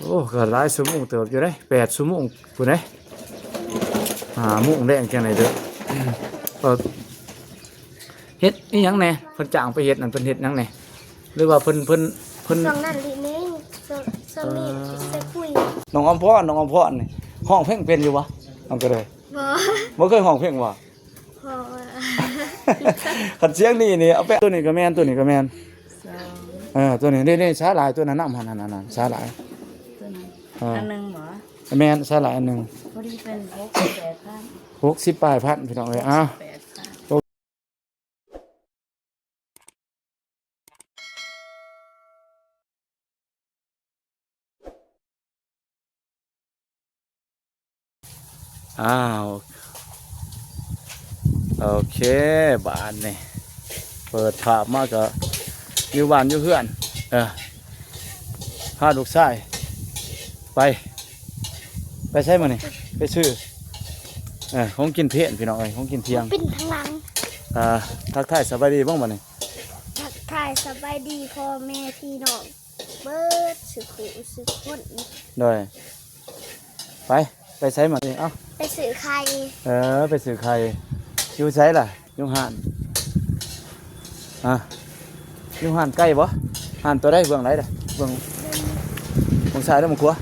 ໂອ້ ກໍຫຼາຍຊົ່ວໂມງເຕີບຢູ່ເດ້ ແປດຊົ່ວໂມງພຸ້ນເດ້ ຫ້າໂມງແລງຈັ່ງໃດເດີ. ກໍເຮັດອີ່ຫຍັງແດ່? ເພິ່ນຈ້າງໄປເຮັດນັ້ນ ເພິ່ນເຮັດຫຍັງແດ່? ຫຼືວ່າເພິ່ນ ເພິ່ນ ເພິ່ນ ຊ່ວງນັ້ນລີ້ນີ້ ຊ່ວງ ຊ່ວງນີ້ ເອີ ໃສ່ປຸ໋ຍ. ນ້ອງອອມພອນ ນ້ອງອອມພອນນີ້ ຮ້ອງເພງເປັນຢູ່ບໍ່? ນ້ອງກະເລີຍ ບໍ່ ບໍ່ເຄີຍຮ້ອງເພງບໍ່? ພໍ ຄັນສຽງນີ້ນີ້ ເອົາແປະ ຕົວນີ້ກໍແມ່ນ ຕົວນີ້ກໍແມ່ນ ສອງ ເອີ ຕົວນີ້ ນີ້ ນີ້ ສາຫຼາຍ ຕົວນັ້ນນຳຫັ້ນ ນັ້ນ ນັ້ນ ສາຫຼາຍ ຕົວນັ້ນ ເອີ ອັນໜຶ່ງບໍ່? ແມ່ນ ສາຫຼາຍອັນໜຶ່ງ ພໍດີເປັນຫົກສິບແປດພັນ ຫົກສິບປາຍພັນ ພີ່ນ້ອງເອີຍ ອ້າວ ແປດພັນ. ອ້າວ ໂອເຄ ບາດນີ້ເປີດພາບມາກໍຢູ່ບ້ານຢູ່ເຮືອນ ເອີ ພາລູກຊາຍໄປ ໄປໃສມື້ນີ້? ໄປຊື້ ເອີ ຂອງກິນເພນ ພີ່ນ້ອງເອີຍ ຂອງກິນທ່ຽງ ເປັນທາງຫຼັງ ອ່າ ທັກທາຍສະບາຍດີເບິ່ງບາດນີ້ ທັກທາຍສະບາຍດີພໍ່ແມ່ພີ່ນ້ອງ ເບິດສຸຂູສຸຄົນ ໂດຍ ໄປ ໄປໃສມານີ້? ເອົ້າ ໄປຊື້ໄຂ່ ເອີ ໄປຊື້ໄຂ່ ຢູ່ໃສລະ? ຢູ່ຮ້ານ ຮະ ຢູ່ຮ້ານໄກ່ບໍ່? ຮ້ານຕົວໃດ? ເບື້ອງໃດລະ? ເບື້ອງ ເບື້ອງຊ້າຍຫຼືເບື້ອງຂວາ?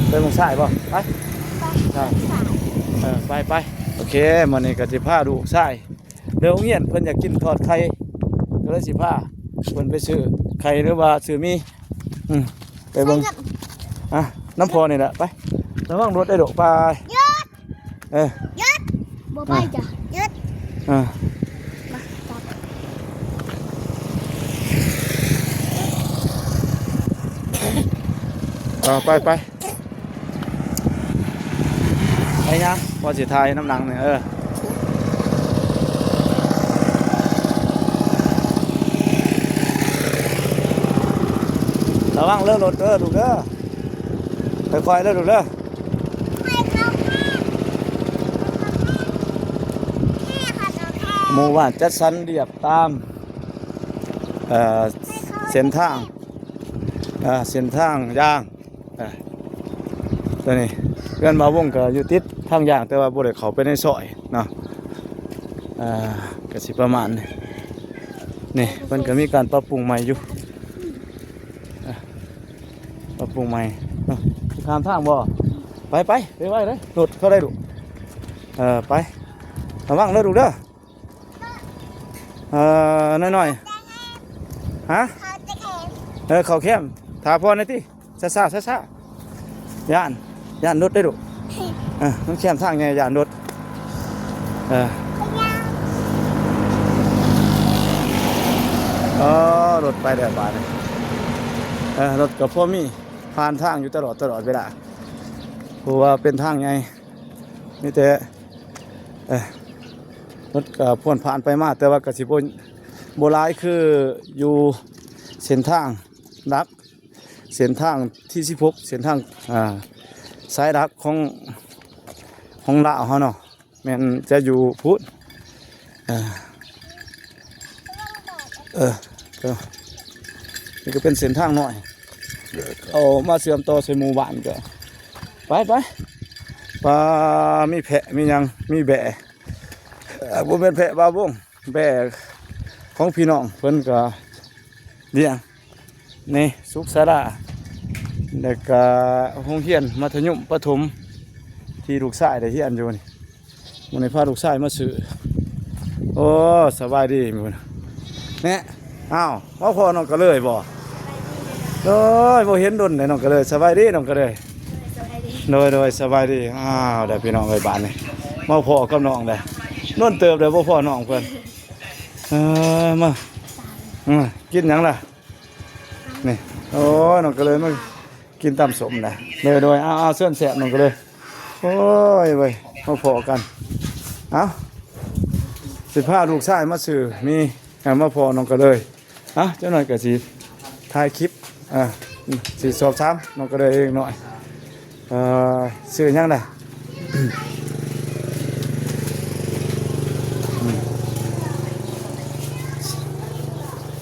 ໄປເບື້ອງຊ້າຍບໍ່? ໄປ ໄປ ເອີ ໄປ ໄປ ໂອເຄ ມື້ນີ້ກໍຊິພາລູກຊາຍ ເລີຍໂຮງຮຽນເພິ່ນຢາກກິນທອດໄຂ່ ກໍເລີຍຊິພາເພິ່ນໄປຊື້ໄຂ່ ຫຼືວ່າຊື້ໝີ່ ອືມ ໄປເບິ່ງ ໃສ່ເງິນ ອ່ະ ນຳພໍ່ນີ້ແຫຼະ ໄປ ລະວັງລົດເດີລູກ ໄປ ຢຸດ ເອີ ຢຸດ ບໍ່ໄປ ອ່ະ ຈ້ະ ຢຸດ ອ່ະ ມາ ຈັບ ເອົາ ໄປ ໄປ ໄປຫຍັງ? ພໍ່ຊິຖ່າຍນຳຫຼັງນີ້ ເອີ ລະວັງເລີລົດເດີລູກເດີ ຄ່ອຍໆເລີລູກເດີ. ໝູ່ບ້ານຈັດສັນລຽບຕາມ ເອີ ເສັ້ນທາງ ເອີ ເສັ້ນທາງຢາງ. ອ່າ ຕົວນີ້ເຮືອນບ່າວວົງກໍຢູ່ຕິດທາງຢ່າງ ແຕ່ວ່າບໍ່ໄດ້ເຂົ້າໄປໃນຊອຍເນາະ ອ່າ ກໍຊິປະມານນີ້ ນີ້ເພິ່ນກໍມີການປັບປຸງໃໝ່ຢູ່ ອ່າ ປັບປຸງໃໝ່ເນາະ ຂ້າມທາງບໍ່? ໄປໆ ໄວໆເດີ ລົດເຂົ້າໄດ້ລູກ ເອີ ໄປ ລະວັງເດີລູກເດີ. ເອີ ໜ້ອຍໆ ຮະ ເອີ ເຂົ້າແຄມ ຖ້າພໍ່ແດ່ຕິ ຊ້າໆ ຊ້າໆ ຢ້ານ ຢ້ານລົດເດ້ລູກ ເອີ ມັນແຄມທາງໃຫຍ່ ຢ້ານລົດ ເອີ ເອີ ລົດໄປແລ້ວບາດນີ້ ເອີ ລົດກໍພໍມີຜ່ານທາງຢູ່ຕະຫຼອດ ຕະຫຼອດເວລາ ເພາະວ່າເປັນທາງໃຫຍ່ ມີແຕ່ ເອີ ລົດກໍຜ່ວນຜ່ານໄປມາ ແຕ່ວ່າກໍຊິບໍ່ ບໍ່ຫຼາຍຄືຢູ່ເສັ້ນທາງຫຼັກ ເສັ້ນທາງທີສິບຫົກ ເສັ້ນທາງ ອ່າ ສາຍຫຼັກຂອງ ຂອງລາວເຮົາເນາະ ແມ່ນຈະຢູ່ພຸ້ນ ເອີ ເອີ ກໍ ນີ້ກໍເປັນເສັ້ນທາງນ້ອຍ ເຂົ້າມາເຊື່ອມຕໍ່ໃສ່ໝູ່ບ້ານ ກໍໄປໆ ປາ ມີແພະ ມີຫຍັງ ມີແບ້ ເອີ ບໍ່ແມ່ນແພະບ່າວວົງ ແບ້ຂອງພີ່ນ້ອງເພິ່ນກໍລ້ຽງ ນີ້ສຸກສາລາ ແລ້ວກໍໂຮງຮຽນມັດທະຍົມປະຖົມທີ່ລູກຊາຍໄດ້ຮຽນຢູ່ນີ້ ມື້ນີ້ພາລູກຊາຍມາຊື້ ໂອ້ ສະບາຍດີມື້ນີ້ ແນ່ ອ້າວ ມາພໍ້ນ້ອງກະເລີຍບໍ່? ໂດຍ ບໍ່ເຫັນດົນເດ້ນ້ອງກະເລີຍ ສະບາຍດີນ້ອງກະເລີຍ ສະບາຍດີ ໂດຍ ໂດຍ ສະບາຍດີ ອ້າວ ໄດ້ພີ່ນ້ອງເອີຍ ບາດນີ້ມາພໍ້ກັບນ້ອງໄດ້ ດົນເຕີບແລ້ວບໍ່ພໍ້ນ້ອງເພິ່ນ ເອີ ມາ ເອີ ກິນຫຍັງລະ? ນີ້ ໂອ້ຍ ນ້ອງກະເລີຍມາກິນຕຳສົ້ມນະ ໂດຍ ໂດຍ ເອົາ ເອົາ ເຊີນແຊບນ້ອງກະເລີຍ ໂອ້ຍເວີຍ ມາພໍ້ກັນ ເອົາ ຊິພາລູກຊາຍມາຊື້ໝີ່ ໃຫ້ມາພໍ້ນ້ອງກະເລີຍ ເອົາ ຈັກໜ້ອຍກໍຊິຖ່າຍຄລິບ ເອີ ຊິສອບຖາມນ້ອງກະເລີຍເລັກນ້ອຍ ເອີ ຊື່ຫຍັງລະ?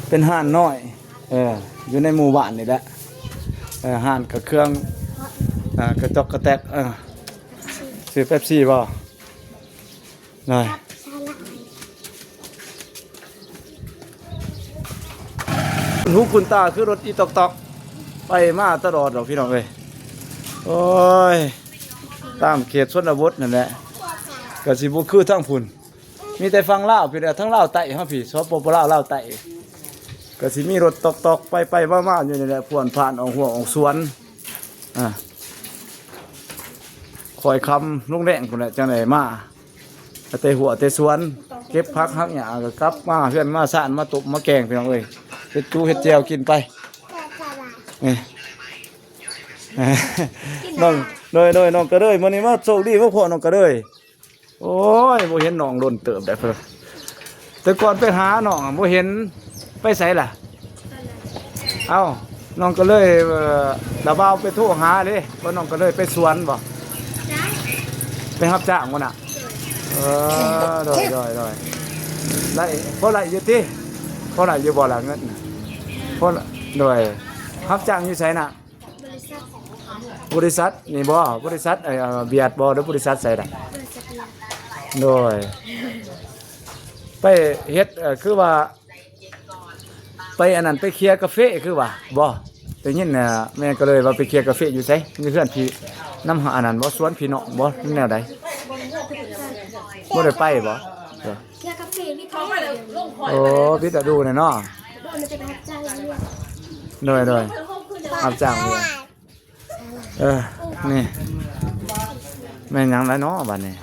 ເປັນຮ້ານນ້ອຍ ເອີ ຢູ່ໃນໝູ່ບ້ານນີ້ແຫຼະ ເອີ ຮ້ານກະເຄື່ອງ ອ່າ ກະຈອກກະແຕກ ເອີ ຊື້ເປັບຊີບໍ່? ໄດ້ ຫູຄຸນຕາຄືລົດອີຕອກໆ ໄປມາຕະຫຼອດດອກພີ່ນ້ອງເອີຍ. ໂອ້ຍ ຕາມເຂດຊົນນະບົດນັ້ນແຫຼະ ກະຊິບໍ່ຄືທາງພຸ້ນ. ມີແຕ່ຝັ່ງລາວພີ້ແຫຼະ ທັງລາວໃຕ້ເຮົາພີ້ ສປປ ລາວ ລາວໃຕ້ ກະຊິມີລົດຕອກໆ ໄປໆ ມາໆ ຢູ່ນີ້ແຫຼະ ຜ່ວນຜ່ານອອກຮົ້ວອອກສວນ. ອ່າ ຄ່ອຍຄ່ຳລົງແລງພຸ້ນແຫຼະ ຈັ່ງໄດ້ມາ ແຕ່ຮົ້ວແຕ່ສວນ ເກັບຜັກຫັກຫຍ້າ ກະກັບມາເຮືອນມາຊານ ມາຕົ້ມມາແກງ ພີ່ນ້ອງເອີຍ ເຮັດຈູເຮັດແຈ່ວກິນໄປ. ນີ້ ນ້ອງ ໂດຍໆ ນ້ອງກະເລີຍ ມື້ນີ້ມາໂຊກດີມາພໍ້ນ້ອງກະເລີຍ. ໂອ້ຍ ບໍ່ເຫັນນ້ອງດົນເຕີບໄດ໋ ແຕ່ກ່ອນໄປຫານ້ອງບໍ່ເຫັນ ໄປໃສລະ? ເອົ້າ ນ້ອງກະເລີຍ ເອີ ລະບ່າວໄປໂທຫາເດ້ ວ່ານ້ອງກະເລີຍໄປສວນບໍ່? ໄປຮັບຈ້າງບໍ່ນະ? ເອີ ໂດຍໆ ໄດ້ ພໍໄດ້ຢູ່ຕິ? ພໍໄດ້ຢູ່ບໍ່ລະເງິນ? ພໍ ໂດຍ ຮັບຈ້າງຢູ່ໃສນະ? ບໍລິສັດ ບໍລິສັດນີ້ບໍ່? ບໍລິສັດ ເອີ ບຽດບໍ່ ຫຼືບໍລິສັດໃສລະ? ໂດຍ ໄປເຮັດ ເອີ ຄືວ່າໄປອັນນັ້ນ ໄປເຄຍກາເຟຄືວ່າບໍ່? ໄດ້ຍິນ ເອີ ແມ່ກະເລີຍວ່າໄປເຄຍກາເຟຢູ່ໃສ? ຢູ່ເຮືອນພີ່ ນຳອັນນັ້ນບໍ່? ສວນພີ່ນ້ອງບໍ່? ແນວໃດ? ບໍ່ໄດ້ໄປບໍ່? ເອີ ເຄຍກາເຟມີແຕ່ ໂອ້ ພິດລະດູແນ່ເນາະ. ໂດຍໆ ຮັບຈ້າງວຽກ ເອີ ນີ້ ແມ່ນຫຍັງລະເນາະບາດນີ້?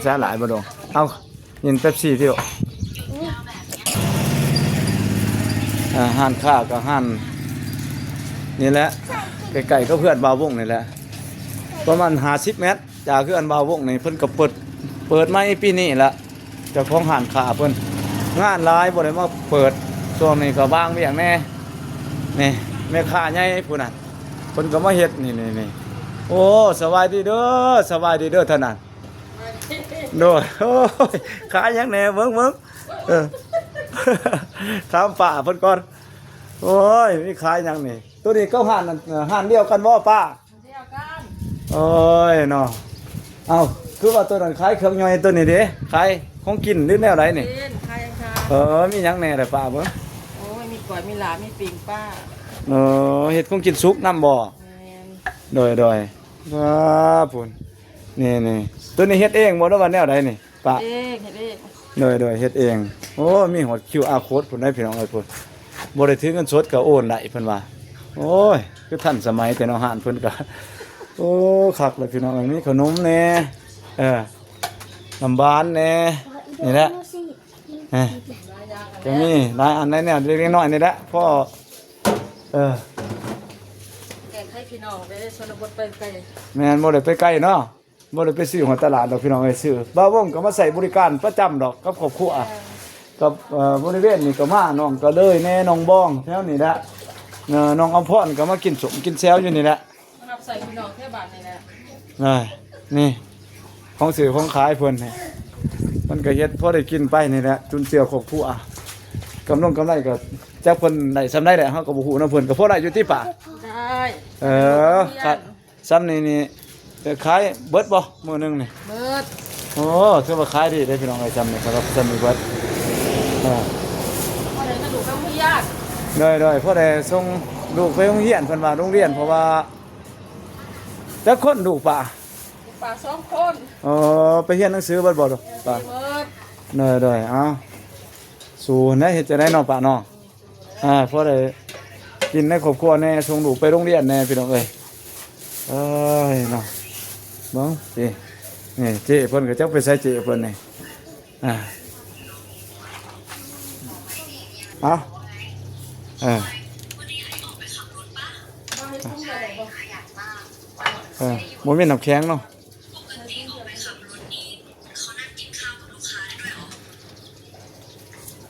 ສາຫຼາຍບໍ່ດອງ? ເອົາ ກິນເປັບຊີຕິລູກ. ເອີ ຮ້ານຄ້າກະຮ້ານນີ້ແຫຼະ ໃກ້ໆ ກັບເຮືອນບ່າວວົງນີ້ແຫຼະ ປະມານຫ້າສິບແມັດຈາກເຮືອນບ່າວວົງນີ້. ເພິ່ນກະເປີດ ເປີດໃໝ່ປີນີ້ລະ. ເຈົ້າຂອງຮ້ານຄ້າເພິ່ນ ງານຫຼາຍ ບໍ່ໄດ້ມາເປີດ ຊ່ວງນີ້ກະວາງວຽກແດ່. ນີ້ແມ່ຄ້າໃຫຍ່ຜູ້ນັ້ນ ເພິ່ນກະມາເຮັດ ນີ້ໆໆ. ໂອ້ ສະບາຍດີເດີ ສະບາຍດີເດີທ່ານນັ້ນ. ໂດຍ ໂອ້ຍ ຂາຍຫຍັງແດ່ ເບິ່ງໆ ເອີ ຖາມປ້າເພິ່ນກ່ອນ. ໂອ້ຍ ມີຂາຍຫຍັງນີ້? ໂຕນີ້ກັບຮ້ານ ຮ້ານດຽວກັນບໍ່ປ້າ? ດຽວກັນ. ໂອ້ຍເນາະ ເອົ້າ ຄືວ່າໂຕນັ້ນຂາຍເຄື່ອງຍ່ອຍ ໂຕນີ້ເດ ຂາຍຂອງກິນ ຫຼືແນວໃດນີ້? ກິນ ຂາຍຫຍັງຄະ? ເອີ ມີຫຍັງແດ່ລະປ້າເບິ່ງ? ໂອ້ຍ ມີກ້ອຍ ມີລາບ ມີປີ້ງປາ. ເອີ ເຮັດຂອງກິນສຸກນຳບໍ່? ແມ່ນ. ໂດຍໆ ປ້າ ພຸ້ນ ນີ້ໆ ໂຕນີ້ເຮັດເອງບໍ່ ຫຼືວ່າແນວໃດນີ້? ປະ ເອງ ເຮັດເອງ. ໂດຍໆ ເຮັດເອງ. ໂອ້ ມີຮອດຄິວອາໂຄດພຸ້ນໄດ໋ພີ່ນ້ອງເອີຍ ພຸ້ນ ບໍ່ໄດ້ຖືເງິນສົດກະໂອນໄດ້ເພິ່ນວ່າ. ໂອ້ຍ ຄືທັນສະໄໝແຕ່ເນາະ ຮ້ານເພິ່ນກະ. ໂອ້ ຄັກເລີຍພີ່ນ້ອງເອີຍ ມີເຂົ້າໜົມແດ່ ເອີ ນ້ຳຫວານແດ່ ນີ້ແຫຼະ ເອີ ກະມີຫຼາຍອັນຫຼາຍແນວ ເລັກໆນ້ອຍໆນີ້ແຫຼະ ພໍ ເອີ ແກງໃຫ້ພີ່ນ້ອງເດ້ ຊົນນະບົດໄປໄກ. ແມ່ນ ບໍ່ໄດ້ໄປໄກເນາະ. ບໍ່ໄດ້ໄປຊື້ຮອດຕະຫຼາດດອກພີ່ນ້ອງເອີຍ ຊື້ ບ່າວວົງກະມາໃຊ້ບໍລິການປະຈຳດອກກັບຄອບຄົວ ແມ່ນ ກັບ ເອີ ບໍລິເວນນີ້ກະມາ ນ້ອງກະເລີຍແດ່ ນ້ອງບອງແຖວນີ້ແຫຼະ ເອີ ນ້ອງອຳພອນກະມາກິນສົ້ມກິນແຊວຢູ່ນີ້ແຫຼະ ມາຮັບໃຊ້ພີ່ນ້ອງແຖວບ້ານນີ້ແຫຼະ. ນີ້ ນີ້ ຂອງຊື້ຂອງຂາຍເພິ່ນນີ້ ມັນກະເຮັດພໍໄດ້ກິນໄປນີ້ແຫຼະ ຈຸນເຈືອຄອບຄົວ ກຳລົງກຳໄລກະຈັກເພິ່ນໄດ້ສ່ຳໃດແຫຼະ ເຮົາກະບໍ່ຮູ້ນຳເພິ່ນ ກະພໍໄດ້ຢູ່ຕິປ້າ? ໄດ້ ເອີ ຂາຍ ສ່ຳນີ້ນີ້ ເອີ ຂາຍເບິດບໍ່ມື້ໜຶ່ງນີ້? ເບິດ. ໂອ້ ຖືວ່າຂາຍດີເດ້ພີ່ນ້ອງເອີຍ ສ່ຳນີ້ ສຳລັບສ່ຳນີ້ເບິດ ເອີ ພໍໄດ້ສົ່ງລູກໄປໂຮງຮຽນ ໂດຍໆ ພໍໄດ້ສົ່ງລູກໄປໂຮງຮຽນ ເພິ່ນວ່າໂຮງຮຽນ ເພາະວ່າ ຈັກຄົນລູກປ້າ? ລູກປ້າສອງຄົນ. ອໍ ໄປຮຽນໜັງສືເບິດບໍ່ລູກປ້າ? ເບິດ. ໂດຍໆ ເອົ້າ ສູ້ແດ່ ເຮັດຈັ່ງໃດເນາະປ້າເນາະ? ອ່າ ພໍໄດ້ກິນໃນຄອບຄົວແດ່ ສົ່ງລູກໄປໂຮງຮຽນແດ່ພີ່ນ້ອງເອີຍ. ເອີຍເນາະ ເບິ່ງເຈ້ ນີ້ເຈ້ເພິ່ນກະຈັກໄປໃສເຈ້ເພິ່ນນີ້ ອ່າ ເອົາ ເອີ ເອີ ບໍ່ມີນ້ຳແຂງເນາະ.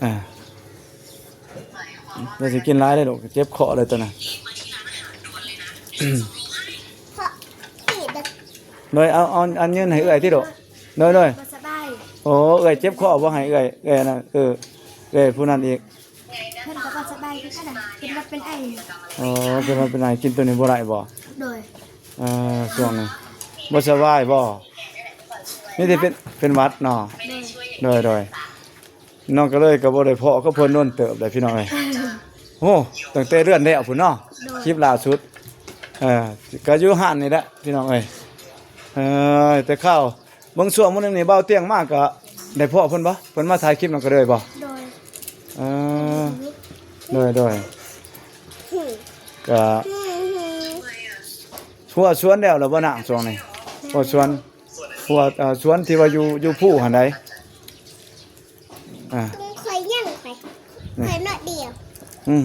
ອ່າ ຢ່າຊິກິນຫຼາຍເດີລູກ ເຈັບຄໍເດີໂຕນັ້ນ. ໂດຍ ເອົາ ເອົາອັນຍື່ນໃຫ້ເອື້ອຍຕິລູກ. ໂດຍໆ ບໍ່ສະບາຍ. ໂອ້ ເອື້ອຍເຈັບຄໍບໍ່ ໃຫ້ເອື້ອຍ ເອື້ອຍນັ້ນ ເອີ ເອື້ອຍຜູ້ນັ້ນອີກ. ເພິ່ນກະບໍ່ສະບາຍຄືກັນນະ ເປັນຫວັດເປັນໄອ. ອໍ ເປັນຫວັດເປັນໄອ ກິນໂຕນີ້ບໍ່ໄດ້ບໍ່? ໂດຍ. ເອີ ຊ່ວງນີ້ບໍ່ສະບາຍບໍ່? ມີແຕ່ເປັນ ເປັນຫວັດເນາະ? ໂດຍ ໂດຍ ໂດຍ. ນ້ອງກະເລີຍກໍບໍ່ໄດ້ພໍ້ກັບເພິ່ນດົນເຕີບແລ້ວພີ່ນ້ອງເອີຍ. ໂອ້ ຕັ້ງແຕ່ເດືອນແລ້ວພຸ້ນເນາະ. ໂດຍ. ຄລິບລ່າສຸດ ເອີ ກໍຢູ່ຮ້ານນີ້ແຫຼະພີ່ນ້ອງເອີຍ. ເອີ ແຕ່ຂ່າວ ເບິ່ງຊ່ວງມື້ໜຶ່ງນີ້ ບ່າວຕຽງມາກໍໄດ້ພໍ້ເພິ່ນບໍ່? ເພິ່ນມາຖ່າຍຄລິບນຳກັນເລີຍບໍ່? ໂດຍ. ເອີ ໂດຍ ໂດຍ. ກໍ ຫົວສວນແລ້ວລະບໍ່ນາງ ຊ່ວງນີ້? ຫົວສວນ ຫົວ ເອີ ສວນທີ່ວ່າຢູ່ ຢູ່ພູຫັ້ນໃດ? ອ່າ ຂ້ອຍຍັງໄປ ຂ້ອຍໜ້ອຍດຽວ. ອືມ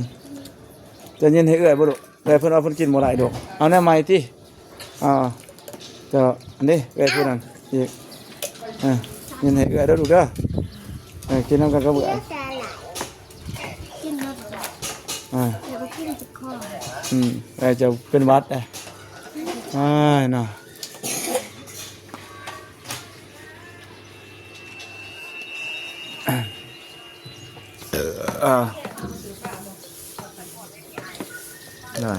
ຈະຍິນໃຫ້ເອື້ອຍບໍ່ລູກ? ແຕ່ເພິ່ນວ່າເພິ່ນກິນບໍ່ໄດ້ດອກ. ເອົາແນວໃໝ່ຕິ. ອ່າ ເຈົ້າ ອັນນີ້ເອື້ອຍຜູ້ນັ້ນອີກ. ອ່າ ຍິນໃຫ້ເອື້ອຍເດີລູກເດີ. ເອີ ກິນນຳກັນກັບເອື້ອຍ. ກິນແລ້ວ ອ່າ ແລ້ວກໍກິນຕິດຄໍ. ອືມ ເອື້ອຍຈະເປັນຫວັດເດ້. ອ້າຍເນາະ. ເອີ ໄດ້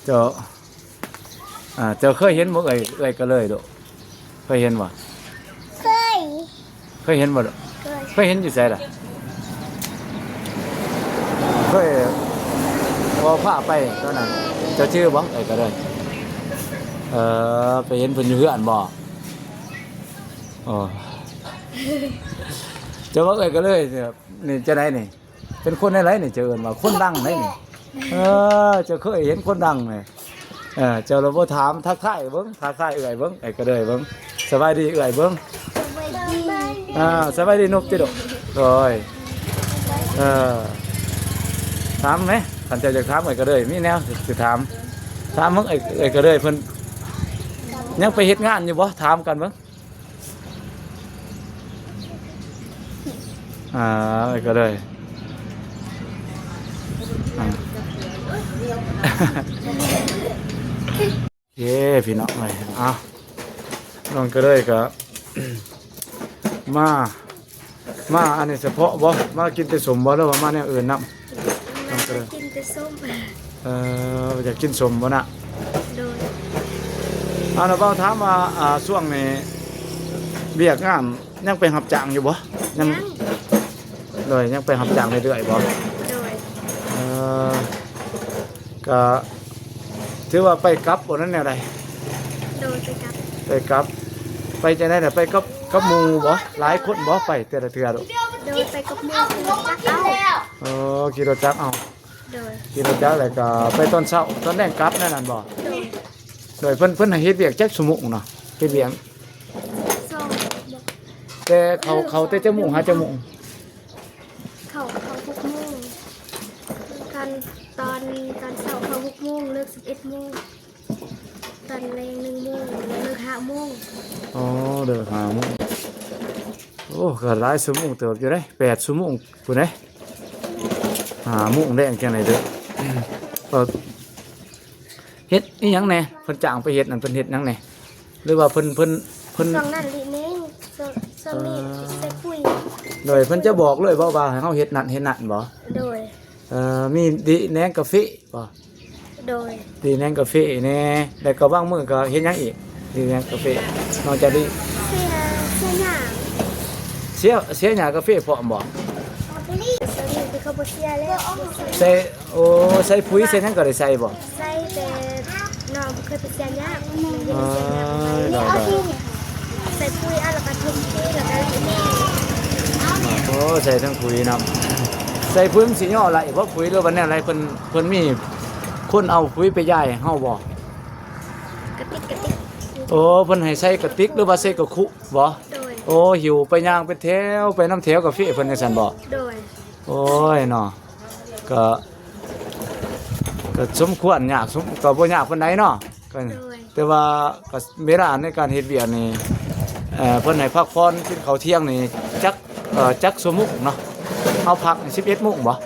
ເຈົ້າ ອ່າ ເຈົ້າເຄີຍເຫັນບໍ່ ເອື້ອຍ ເອື້ອຍກະເລີຍໂດ? ເຄີຍເຫັນບໍ່? ເຄີຍ. ເຄີຍເຫັນບໍ່? ເຄີຍ. ເຄີຍເຫັນຢູ່ໃສລະ? ເຄີຍບໍ່ພາໄປຕອນນັ້ນ ເຈົ້າຈື່ບໍ່? ເອື້ອຍກະເລີຍ ເອີ ໄປເຫັນເພິ່ນຢູ່ເຮືອນບໍ່? ອໍ ເຈົ້າວ່າເອື້ອຍກະເລີຍນີ້ ຈັ່ງໃດນີ້? ເປັນຄົນແນວໃດນີ້? ເຈົ້າເອີ້ນວ່າຄົນດັງໃດນີ້. ເອີ ເຈົ້າເຄີຍເຫັນຄົນດັງນີ້? ເອີ ເຈົ້າລະບໍ່ຖາມ ທັກທາຍເບິ່ງ ທັກທາຍເອື້ອຍເບິ່ງ ເອື້ອຍກະເລີຍເບິ່ງ. ສະບາຍດີເອື້ອຍເບິ່ງ. ສະບາຍດີ. ອ່າ ສະບາຍດີນົບຕິລູກ. ໂດຍ. ເອີ ຖາມແມ ຄັນເຈົ້າຢາກຖາມເອື້ອຍກະເລີຍ ມີແນວຊິຖາມ. ຖາມເບິ່ງ ເອື້ອຍ ເອື້ອຍກະເລີຍເພິ່ນຍັງໄປເຮັດງານຢູ່ບໍ່? ຖາມກັນເບິ່ງ. ອ່າ ເອື້ອຍກະເລີຍ ອ່າ ເອີ ພີ່ນ້ອງເອີຍ. ເອົາ ນ້ອງກະເລີຍກໍ ມາ ມາອັນນີ້ສະເພາະບໍ່? ມາກິນແຕ່ສົ້ມບໍ່ ຫຼືວ່າມາແນວອື່ນນຳ? ມາກິນແຕ່ສົ້ມ. ເອີ ຢາກກິນສົ້ມບໍ່ນະ? ໂດຍ. ເອົາລະ ເວົ້າຖາມວ່າ ອ່າ ຊ່ວງນີ້ວຽກງານຍັງໄປຮັບຈ້າງຢູ່ບໍ່? ຍັງ. ຍັງ. ໂດຍ ຍັງໄປຮັບຈ້າງເລື້ອຍໆບໍ່? ໂດຍ. ເອີ ກະຖືວ່າໄປກັບບໍ່ ນັ້ນແນວໃດ? ໂດຍ ໄປກັບ. ໄປກັບ ໄປຈັ່ງໃດລະ? ໄປກັບ ກັບໝູ່ບໍ່? ຫຼາຍຄົນບໍ່? ໄປແຕ່ລະເທື່ອໂດ? ໂດຍ ໄປກັບໝູ່ ຂີ່ລົດຈັກເອົາ. ເອີ ຂີ່ລົດຈັກເອົາ. ໂດຍ. ຂີ່ລົດຈັກແລ້ວກໍໄປຕອນເຊົ້າ ຕອນແລງກັບ ແນວນັ້ນບໍ່? ໂດຍ. ໂດຍ ເພິ່ນ ເພິ່ນໃຫ້ເຮັດວຽກຈັກຊົ່ວໂມງເນາະ? ເຮັດວຽກ ສອງ. ແຕ່ເຂົ້າ ເຂົ້າແຕ່ຈັກໂມງຫາຈັກໂມງ? ເຂົ້າ ເຂົ້າຫົກໂມງ. ຕອນ ຕອນ ຕອນເຊົ້າເຂົ້າຫົກໂມງ ເລີກສິບເອັດໂມງ. ຕອນແລງໜຶ່ງໂມງ ເລີກຫ້າໂມງ. ອໍ ເລີກຫ້າໂມງ. ໂອ້ ກໍຫຼາຍຊົ່ວໂມງເຕີບຢູ່ເດ້ ແປດຊົ່ວໂມງພຸ້ນເດ້. ຫ້າໂມງແລງຈັ່ງໃດເດີ. ເອີ ເຮັດອີ່ຫຍັງແດ່? ເພິ່ນຈ້າງໄປເຮັດນັ້ນ ເພິ່ນເຮັດຫຍັງແດ່? ຫຼືວ່າເພິ່ນ ເພິ່ນ ເພິ່ນ ຊ່ວງນັ້ນລີ້ແມງ ຊ່ວງ ຊ່ວງນີ້ ເອີ ໃສ່ປຸ໋ຍ. ໂດຍ ເພິ່ນຈະບອກເລີຍບໍ່ວ່າໃຫ້ເຮົາເຮັດນັ້ນເຮັດນັ້ນບໍ່? ໂດຍ. ເອີ ມີລີ້ແມງກາເຟບໍ່? ໂດຍ. ລີ້ແມງກາເຟແດ່ ແລ້ວກໍບາງມື້ກໍເຮັດຫຍັງອີກ? ລີ້ແມງກາເຟ ນອກຈາກລີ້ ເສຍ ເສຍຫຍ້າ ເສຍ ເສຍຫຍ້າກາເຟພ້ອມບໍ່? ເສຍແລ້ວ ໃສ່ ໂອ້ ໃສ່ປຸ໋ຍໃສ່ຫຍັງກໍໄດ້ໃສ່ບໍ່? ໃສ່ແຕ່ນ້ອງບໍ່ເຄີຍໄປເສຍຫຍ້າ ເອີ ໂດຍໆ ໃສ່ປຸ໋ຍ ແລ້ວກໍຖົມຂີ້ ແລ້ວກໍລີ້ແມງ. ໂອ້ ໃສ່ທັງປຸ໋ຍນຳ. ໃສ່ປຸ໋ຍມັນຊິຍໍໄຫຼບໍ່ປຸ໋ຍ ຫຼືວ່າແນວໃດ? ເພິ່ນ ເພິ່ນມີຄົນເອົາປຸ໋ຍໄປຢາຍໃຫ້ເຮົາບໍ່? ກະຕິກ ກະຕິກ. ໂອ້ ເພິ່ນໃຫ້ໃສ່ກະຕິກ ຫຼືວ່າໃສ່ກະຄຸບໍ່? ໂດຍ. ໂອ້ ຫິ້ວໄປຍ່າງເປັນແຖວ ໄປນຳແຖວກາເຟເພິ່ນຈັ່ງຊັ້ນບໍ່? ໂດຍ. ໂອ້ຍເນາະ ກະ ກະສົມຄວນຍາກ ສົມ ກະບໍ່ຍາກປານໃດເນາະ. ໂດຍ. ແຕ່ວ່າກະເວລາໃນການເຮັດວຽກນີ້ ເອີ ເພິ່ນໃຫ້ພັກຜ່ອນກິນເຂົ້າທ່ຽງນີ້ຈັກ ເອີ ຈັກຊົ່ວໂມງເນາະ? ເຮົາພັກສິບເອັດໂມງບໍ່?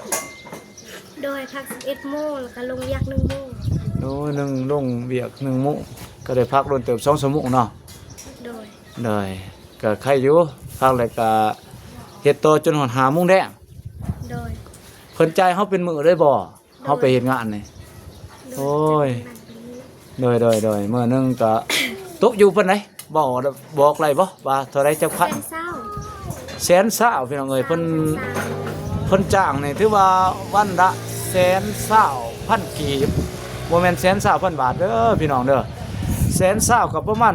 ໂດຍ ພັກສິບເອັດໂມງ ແລ້ວກໍລົງວຽກໜຶ່ງໂມງ. ໂດຍ ໜຶ່ງ ລົງວຽກໜຶ່ງໂມງ ກໍໄດ້ພັກດົນເຕີບ ສອງຊົ່ວໂມງເນາະ? ໂດຍ. ໂດຍ ກໍໄຄຢູ່ ພັກແລ້ວກໍເຮັດຕໍ່ຈົນຮອດຫ້າໂມງແລງ. ໂດຍ. ເພິ່ນຈ່າຍເຮົາເປັນມື້ເລີຍບໍ່? ເຮົາໄປເຮັດງານນີ້. ໂດຍ ໂອ້ຍ ໂດຍ ໂດຍ ໂດຍ ມື້ໜຶ່ງກໍຕົກຢູ່ປານໃດ? ເວົ້າ ບອກໄດ້ບໍ່ວ່າເທົ່າໃດຈັກພັນ? ແສນຊາວ ແສນຊາວ ພີ່ນ້ອງເອີຍ. ເພິ່ນ ແສນຊາວ ເພິ່ນຈ້າງນີ້ຖືວ່າວັນລະແສນຊາວພັນກີບ ບໍ່ແມ່ນແສນຊາວພັນບາດເດີພີ່ນ້ອງເດີ. ແສນຊາວກໍປະມານ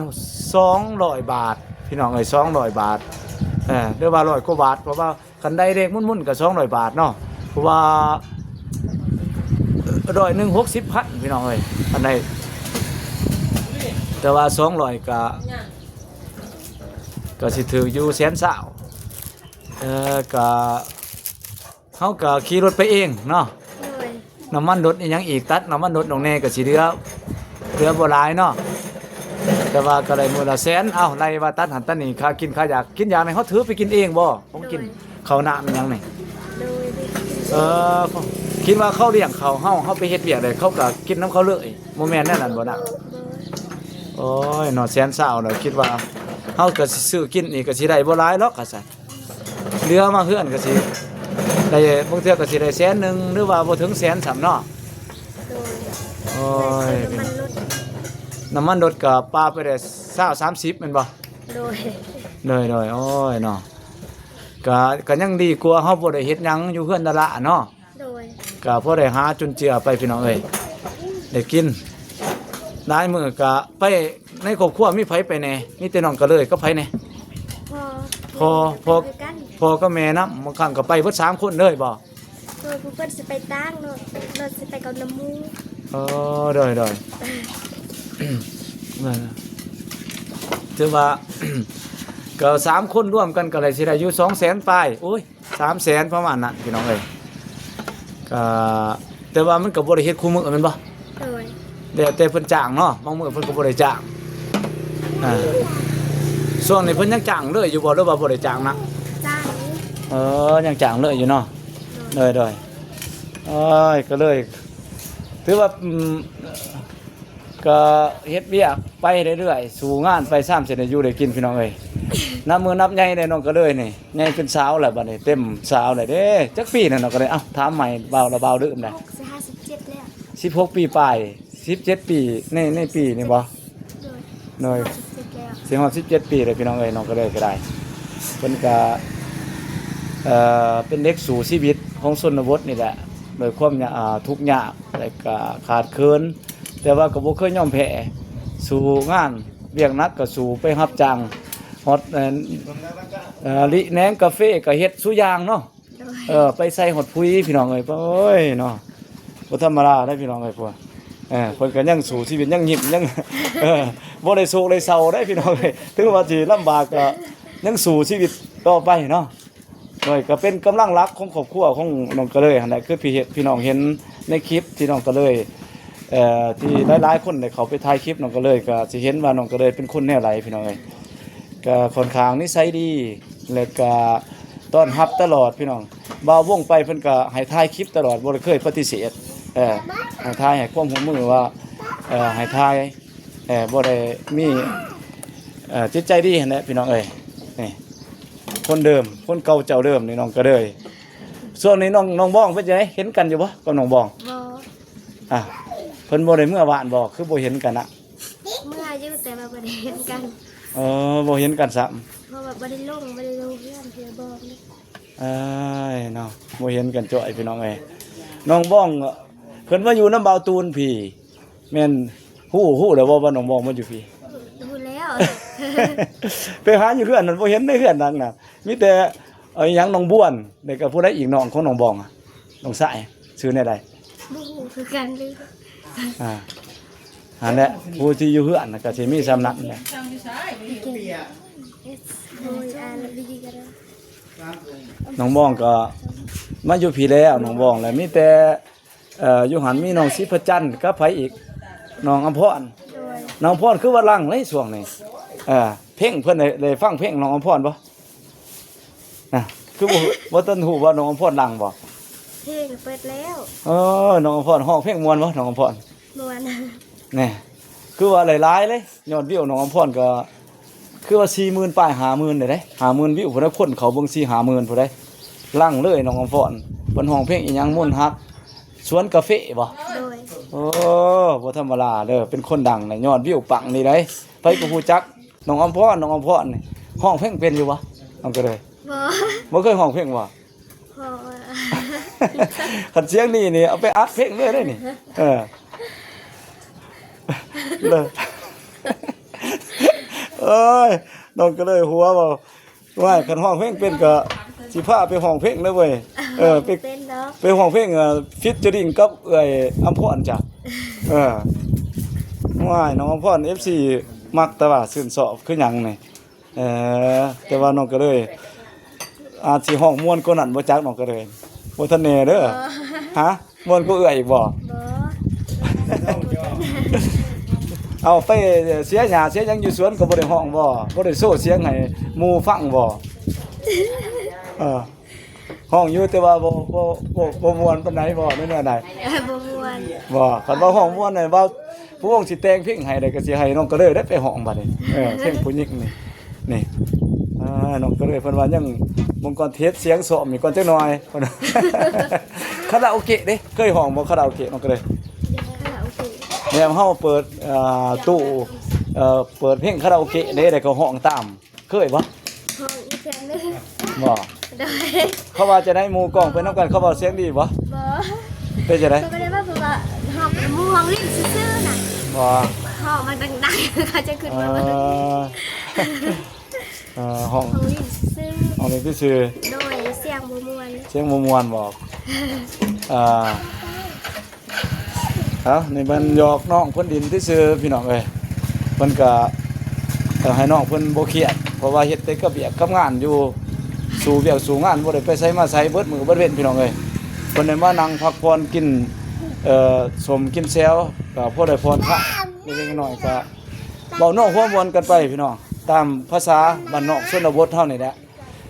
ສອງຮ້ອຍບາດ ພີ່ນ້ອງເອີຍ ສອງຮ້ອຍບາດ ເອີ ຫຼືວ່າຮ້ອຍກວ່າບາດ ເພາະວ່າ ຄັນໄດ້ເລກໝຸນໆກໍສອງຮ້ອຍບາດເນາະ ເພາະວ່າຮ້ອຍໜຶ່ງຫົກສິບພັນ ພີ່ນ້ອງເອີຍ ອັນໃດ. ແຕ່ວ່າສອງຮ້ອຍກໍ ກໍຊິຖືກຢູ່ແສນຊາວ. ເອີ ກໍ ເຮົາກໍຂີ່ລົດໄປເອງເນາະ. ໂດຍ ນ້ຳມັນລົດອີ່ຫຍັງອີກ ຕັດນ້ຳມັນລົດລົງແດ່ກໍຊິເຫຼືອ ເຫຼືອບໍ່ຫຼາຍເນາະ. ແຕ່ວ່າກໍໄດ້ມື້ລະແສນ ເອົ້າ ໄລ່ວ່າຕັດຫັ້ນຕັດນີ້ ຄ່າກິນຄ່າຢາກ ກິນຢາກນີ້ເຮົາຖືໄປກິນເອງບໍ່? ຂອງກິນ ໂດຍ ເຂົ້ານ້ຳອີ່ຫຍັງນີ້. ໂດຍ ໄດ້ກິນ ເອີ ຄິດວ່າເຂົາລ້ຽງເຂົາ ເຮົາ ເຮົາໄປເຮັດວຽກແລ້ວເຂົາກໍກິນນຳເຂົາເລີຍ ບໍ່ແມ່ນແນວນັ້ນບໍ່ນະ? ໂດຍ ໂອ້ຍເນາະ ແສນຊາວແລ້ວ ຄິດວ່າເຮົາກໍຊິຊື້ກິນນີ້ກໍຊິໄດ້ບໍ່ຫຼາຍດອກ ວ່າຊັ້ນ. ເຫຼືອມາເຮືອນກໍຊິໄດ້ ບາງເທື່ອກໍຊິໄດ້ແສນໜຶ່ງ ຫຼືວ່າບໍ່ເຖິງແສນຊ້ຳເນາະ. ໂດຍ ໂອ້ຍ ໃສ່ນ້ຳມັນລົດ ນ້ຳມັນລົດກໍປາໄປໄດ້ຊາວ ສາມສິບ ແມ່ນບໍ່? ໂດຍ ໂດຍ ໂດຍ ໂອ້ຍເນາະ ກໍ ກໍຍັງດີກວ່າເຮົາບໍ່ໄດ້ເຮັດຫຍັງຢູ່ເຮືອນດາລາເນາະ. ໂດຍ ກໍພໍໄດ້ຫາຈຸນເຈືອໄປ ພີ່ນ້ອງເອີຍ ໄດ້ກິນ. ຫຼາຍມື້ກໍໄປ ໃນຄອບຄົວມີໃຜໄປແດ່? ມີແຕ່ນ້ອງກະເລີຍກັບໃຜແດ່? ພໍ່ ພໍ່ ພໍ່ ພໍ່ກັບແມ່ນຳ. ບາງຄັ້ງກໍໄປເບິດສາມຄົນເລີຍບໍ່? ໂດຍ ຜູ້ເພິ່ນຊິໄປຕ່າງເນາະ ເພິ່ນຊິໄປກັບນ້ຳໝູ່. ອໍ ໂດຍ ໂດຍ ຖືວ່າ ກໍສາມຄົນລວມກັນກໍໄດ້ ຊິໄດ້ຢູ່ສອງແສນປາຍ ໂອ້ຍ ສາມແສນປະມານນັ້ນ ພີ່ນ້ອງເອີຍ. ກໍ ແຕ່ວ່າມັນກໍບໍ່ໄດ້ເຮັດຄູ່ມື້ແມ່ນບໍ່? ໂດຍ ແລ້ວແຕ່ເພິ່ນຈ້າງເນາະ ບາງມື້ເພິ່ນກໍບໍ່ໄດ້ຈ້າງ. ອ່າ ຊ່ວງນີ້ເພິ່ນຍັງຈ້າງເລີຍຢູ່ບໍ່ ຫຼືວ່າບໍ່ໄດ້ຈ້າງນະ? ຈ້າງຢູ່. ເອີ ຍັງຈ້າງເລີຍຢູ່ເນາະ. ໂດຍ ໂດຍ ໂດຍ ໂອ້ຍ ກໍເລີຍ ຖືວ່າ ອືມ ກໍເຮັດວຽກໄປເລື້ອຍໆ ສູ້ງານໄປ ຊ້ຳຊິໄດ້ຢູ່ໄດ້ກິນ ພີ່ນ້ອງເອີຍ. ນັບມື້ນັບໃຫຍ່ແລ້ວ ນ້ອງກະເລີຍນີ້ ໃຫຍ່ເປັນສາວແລ້ວ ບັດນີ້ເຕັມສາວແລ້ວເດ້. ຈັກປີແລ້ວ ນ້ອງກະເລີຍ? ເອົ້າ ຖາມໃໝ່ ເວົ້າລະເວົ້າລືມແລ້ວ. ສິບຫົກ ສິບເຈັດແລ້ວ ສິບຫົກປີປາຍ ສິບເຈັດປີ ໃນ ໃນປີນີ້ບໍ່? ໂດຍ ໂດຍ ສິບຫົກ ສິບເຈັດແລ້ວ ຊິຮອດສິບເຈັດປີແລ້ວ ພີ່ນ້ອງເອີຍ. ນ້ອງກະເລີຍກໍໄດ້ ເພິ່ນກໍ ເອີ ເປັນເດັກສູ້ຊີວິດຂອງຊົນນະບົດນີ້ແຫຼະ ໂດຍຄວາມ ອ່າ ທຸກຍາກ ແລະກໍຂາດເຂີນ ແຕ່ວ່າກໍບໍ່ເຄີຍຍອມແພ້ ສູ້ງານ ວຽກໜັກກໍສູ້ ໄປຮັບຈ້າງຮອດ ເອີ ລິແໜງກາເຟກໍເຮັດສູ່ຢ່າງເນາະ. ໂດຍ ເອີ ໄປໃສ່ຮອດຜຸຍ ພີ່ນ້ອງເອີຍ. ໂອ້ຍເນາະ ບໍ່ທຳມະດາເດ້ ພີ່ນ້ອງເອີຍ. ພວກ ເອີ ເພິ່ນກໍຍັງສູ້ຊີວິດ ຍັງຍິ້ມ ຍັງ ເອີ ບໍ່ໄດ້ໂສກໄດ້ເສົ້າເດ້ ພີ່ນ້ອງເອີຍ. ເຖິງວ່າຊິລຳບາກກໍຍັງສູ້ຊີວິດຕໍ່ໄປເນາະ. ໂດຍ ກໍເປັນກຳລັງຫຼັກຂອງຄອບຄົວຂອງນ້ອງກະເລີຍຫັ້ນແຫຼະ ຄືທີ່ເຫັນ ພີ່ນ້ອງເຫັນໃນຄລິບທີ່ນ້ອງກະເລີຍ ເອີ ທີ່ຫຼາຍໆຄົນໄດ້ເຂົ້າໄປຖ່າຍຄລິບນ້ອງກະເລີຍ ກໍຊິເຫັນວ່ານ້ອງກະເລີຍເປັນຄົນແນວໃດ ພີ່ນ້ອງເອີຍ. ກໍຄ່ອນຂ້າງນິໄສດີ ແລະກໍຕ້ອນຮັບຕະຫຼອດ ພີ່ນ້ອງ. ບ່າວວົງໄປເພິ່ນກໍໃຫ້ຖ່າຍຄລິບຕະຫຼອດ ບໍ່ໄດ້ເຄີຍປະຕິເສດ ເອີ ໃຫ້ຖ່າຍ ໃຫ້ຄວາມຮ່ວມມືວ່າ ເອີ ໃຫ້ຖ່າຍ ເອີ ບໍ່ໄດ້ມີ ເອີ ຈິດໃຈດີຫັ້ນແຫຼະ ພີ່ນ້ອງເອີຍ. ນີ້ ຄົນເດີມ ຄົນເກົ່າເຈົ້າເດີມນີ້ ນ້ອງກະເລີຍ. ຊ່ວງນີ້ນ້ອງ ນ້ອງບອງເປັນຈັ່ງໃດ? ເຫັນກັນຢູ່ບໍ່ກັບນ້ອງບອງ? ບໍ່. ອ່າ ເພິ່ນບໍ່ໄດ້ເມືອບ້ານບໍ່? ຄືບໍ່ເຫັນກັນນະ? ເມືອຢູ່ ແຕ່ວ່າບໍ່ໄດ້ເຫັນກັນ. ເອີ ບໍ່ເຫັນກັນຊ້ຳ ເພາະວ່າບໍ່ໄດ້ລົງ ບໍ່ໄດ້ລົງເຮືອນເທື່ອບອງ. ເອີຍເນາະ ບໍ່ເຫັນກັນຈ້ອຍ ພີ່ນ້ອງເອີຍ. ນ້ອງບອງເພິ່ນມາຢູ່ນຳບ່າວຕູນພີ້ ແມ່ນ ຮູ້ ຮູ້ແລ້ວບໍ່ວ່ານ້ອງບອງມາຢູ່ພີ້? ຮູ້ແລ້ວ ໄປຫາຢູ່ເຮືອນນັ້ນ ບໍ່ເຫັນໃນເຮືອນນັ້ນນະ ມີແຕ່ ເອີ ຫຍັງ ນ້ອງບວນ ແລ້ວກໍຜູ້ໃດອີກ ນ້ອງຂອງນ້ອງບອງ ນ້ອງຊາຍ ຊື່ແນວໃດ? ບໍ່ຮູ້ຄືກັນເລີຍ. ອ່າ ຫັ້ນແຫຼະ ຜູ້ທີ່ຢູ່ເຮືອນນະ ກໍຊິມີສ່ຳນັ້ນແຫຼະ. ນ້ອງບອງກໍມາຢູ່ພີ້ແລ້ວ ນ້ອງບອງ ແລ້ວມີແຕ່ ເອີ ຢູ່ຫັ້ນມີນ້ອງສີພະຈັນກັບໃຜອີກ? ນ້ອງອຳພອນ. ໂດຍ ນ້ອງອຳພອນຄືວ່າຫຼັ່ງເລີຍຊ່ວງນີ້. ເອີ ເພງເພິ່ນໄດ້ ໄດ້ຟັງເພງນ້ອງອຳພອນບໍ່? ນະ ຄືບໍ່ ບໍ່ທັນຮູ້ວ່ານ້ອງອຳພອນດັງບໍ່? ເພງເປີດແລ້ວ. ເອີ ນ້ອງອຳພອນຮ້ອງເພງມ່ວນບໍ່ ນ້ອງອຳພອນ? ມ່ວນ. ແນ່ ຄືວ່າຫຼາຍໆເລີຍ ຍອດວິວນ້ອງອຳພອນກໍຄືວ່າສີ່ໝື່ນປາຍ ຫ້າໝື່ນເດ້ ຫ້າໝື່ນວິວພຸ້ນນະ ຄົນເຂົ້າເບິ່ງສີ່ຫ້າໝື່ນພຸ້ນເດ້. ຫຼັ່ງເລີຍນ້ອງອຳພອນ ເພິ່ນຮ້ອງເພງອີ່ຫຍັງ ມົນຮັກ ສວນກາເຟບໍ່? ໂດຍ. ໂອ້ ບໍ່ທຳມະດາເດີ ເປັນຄົນດັງນະ ຍອດວິວປັງນີ້ໃດ໋ ໃຜກໍຮູ້ຈັກ ນ້ອງອຳພອນ ນ້ອງອຳພອນນີ້ ຮ້ອງເພງເປັນຢູ່ບໍ່? ນ້ອງກະເລີຍ ບໍ່ ບໍ່ເຄີຍຮ້ອງເພງບໍ່? ພໍ ຄັນສຽງນີ້ນີ້ ເອົາໄປອັດເພງເລີຍເດ້ນີ້ ເອີ ເລີຍ ໂອ້ຍ ນ້ອງກະເລີຍຫົວບໍ່ ວ່າຄັນຮ້ອງເພງເປັນກໍຊິພາໄປຮ້ອງເພງເລີຍເວີຍ ເອີ ໄປ ເປັນເນາະ ໄປຮ້ອງເພງ ເອີ featuring ກັບເອື້ອຍອຳພອນຈ້ະ ເອີ ວ້າຍ ນ້ອງອຳພອນ ເອັຟຊີ ມັກ ແຕ່ວ່າຊື່ນຊອບຄືຫຍັງນີ້ ເອີ ແຕ່ວ່ານ້ອງກະເລີຍອາດຊິຮ້ອງມ່ວນກວ່ານັ້ນບໍ່ຈັກ ນ້ອງກະເລີຍ ບໍ່ທັນແນ່ເດີ ບໍ່ ຮະ ມ່ວນກວ່າເອື້ອຍອີກບໍ່? ບໍ່ ເອົາໄປເສຍຫຍ້າເສຍຫຍັງຢູ່ສວນກໍບໍ່ໄດ້ຮ້ອງບໍ່? ບໍ່ໄດ້ໂຊສຽງໃຫ້ໝູ່ຟັງບໍ່? ເອີ ຮ້ອງຢູ່ແຕ່ວ່າບໍ່ ບໍ່ ບໍ່ ບໍ່ມ່ວນປານໃດບໍ່? ແນວໃດ? ບໍ່ມ່ວນ ບໍ່ ຄັນວ່າຮ້ອງມ່ວນນີ້ ວ່າຜູ້ວົງຊິແຕ່ງເພງໃຫ້ໄດ້ ກໍຊິໃຫ້ນ້ອງກະເລີຍໄດ້ໄປຮ້ອງບັດນີ້ ເອີ ເພງຜູ້ຍິງນີ້ ນີ້ ອ່າ ນ້ອງກະເລີຍເພິ່ນວ່າຍັງ ເບິ່ງກ່ອນ ເທສສຽງຊ້ອມອີກກ່ອນຈັກໜ່ອຍ ຄາຣາໂອເກະເດ້ ເຄີຍຮ້ອງບໍ່ຄາຣາໂອເກະ ນ້ອງກະເລີຍ? ຄາຣາໂອເກະ ແບບເຮົາເປີດ ອ່າ ຕູ້ ເອີ ເປີດເພງຄາຣາໂອເກະເດ້ ແລ້ວກໍຮ້ອງຕາມ ເຄີຍບໍ່? ຮ້ອງອີກເທື່ອໜຶ່ງ ບໍ່? ໂດຍ ເຂົາວ່າຈັ່ງໃດ ໝູ່ກ້ອງໄປນຳກັນ ເຂົາເວົ້າສຽງດີບໍ່? ບໍ່ ເປັນຈັ່ງໃດ? ເຂົາກໍໄດ້ວ່າ ເພາະວ່າຮ້ອງ ໝູ່ຮ້ອງຫຼິ້ນຊື່ໆນະ ບໍ່? ຮ້ອງມັນດັງໆ ເຂົາຈະຂຶ້ນມາເບິ່ງ ເອີ ເອີ ຮ້ອງ ຮ້ອງຫຼິ້ນຊື່ໆ ຮ້ອງຫຼິ້ນຊື່ໆ ໂດຍ ສຽງບໍ່ມ່ວນ ສຽງບໍ່ມ່ວນບໍ່? ອ່າ ເອົ້າ ນີ້ແມ່ນຫຍອກນ້ອງເພິ່ນຫຼິ້ນຊື່ໆ ພີ່ນ້ອງເອີຍ ເພິ່ນກະ ເອີ ໃຫ້ນ້ອງເພິ່ນບໍ່ຄຽດ ເພາະວ່າເຮັດແຕ່ກັບວຽກກັບງານຢູ່ ສູ້ວຽກສູ້ງານ ບໍ່ໄດ້ໄປໃສມາໃສ ເບິດມື້ເບິດເວັນ ພີ່ນ້ອງເອີຍ ເພິ່ນໄດ້ມານັ່ງພັກຜ່ອນ ກິນ ເອີ ສົ້ມກິນແຈ່ວ ກໍພໍໄດ້ຜ່ອນຄາຍເລັກໆນ້ອຍໆ ກະເວົ້ານົວຫົວມ່ວນກັນໄປ ພີ່ນ້ອງ ຕາມພາສາບ້ານນອກຊົນນະບົດເຮົານີ້ແຫຼະ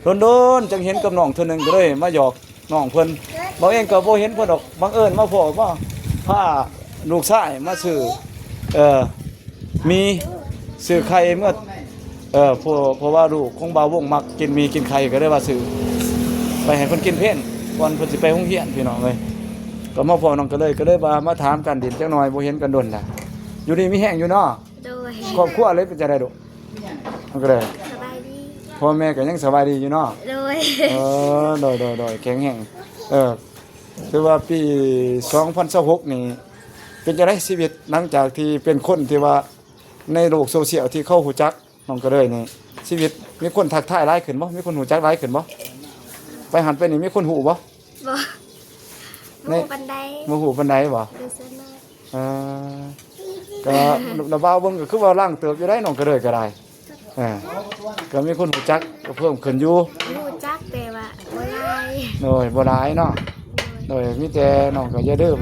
ດົນໆ ຈັ່ງເຫັນກັບນ້ອງເທື່ອໜຶ່ງ ກໍເລີຍມາຫຍອກນ້ອງເພິ່ນ ເຮົາເອງກໍບໍ່ເຫັນເພິ່ນດອກ ບັງເອີນມາພໍ້ວ່າ ພາລູກຊາຍມາຊື້ ເອີ ໝີ່ ຊື້ໄຂ່ເມືອ ເອີ ເພາະ ເພາະວ່າລູກຂອງບ່າວວົງມັກກິນໝີ່ກິນໄຂ່ ກໍເລີຍວ່າຊື້ໄປໃຫ້ເພິ່ນກິນເພນ ກ່ອນເພິ່ນຊິໄປໂຮງຮຽນ ພີ່ນ້ອງເອີຍ ກໍມາພໍ້ນ້ອງ ກໍເລີຍ ກໍເລີຍວ່າມາຖາມການດິນຈັກໜ່ອຍ ບໍ່ເຫັນກັນດົນລະ ຢູ່ດີມີແຮງຢູ່ເນາະ? ໂດຍ ຄອບຄົວເລີຍເປັນຈັ່ງໃດລູກ? ມັນກໍໄດ້ ສະບາຍດີ ພໍ່ແມ່ກໍຍັງສະບາຍດີຢູ່ເນາະ? ໂດຍ ເອີ ໂດຍໆໆ ແຂງແຮງ ເອີ ຖືວ່າປີສອງພັນຊາວຫົກນີ້ ເປັນຈັ່ງໃດຊີວິດ ຫຼັງຈາກທີ່ເປັນຄົນທີ່ວ່າໃນໂລກໂຊຊຽວທີ່ເຂົາຮູ້ຈັກນ້ອງກະເລີຍນີ້ ຊີວິດມີຄົນທັກທາຍຫຼາຍຂຶ້ນບໍ່? ມີຄົນຮູ້ຈັກຫຼາຍຂຶ້ນບໍ່? ໄປຫັ້ນໄປນີ້ມີຄົນຮູ້ບໍ່? ບໍ່ ໃນ ບໍ່ຮູ້ປານໃດ ບໍ່ຮູ້ປານໃດບໍ່? ໂດຍສ່ວນມາກ ອ່າ ກໍລະ ລະເວົ້າເບິ່ງກໍຄືວ່າຫຼັງເຕີບຢູ່ໄດ໋ ນ້ອງກະເລີຍກໍໄດ້ ເອີ ກໍມີຄົນຮູ້ຈັກກໍເພີ່ມຂຶ້ນຢູ່ ຮູ້ຈັກແຕ່ວ່າບໍ່ຫຼາຍ ໂດຍ ບໍ່ຫຼາຍເນາະ ໂດຍ ໂດຍ ມີແຕ່ນ້ອງກໍຢ່າລືມ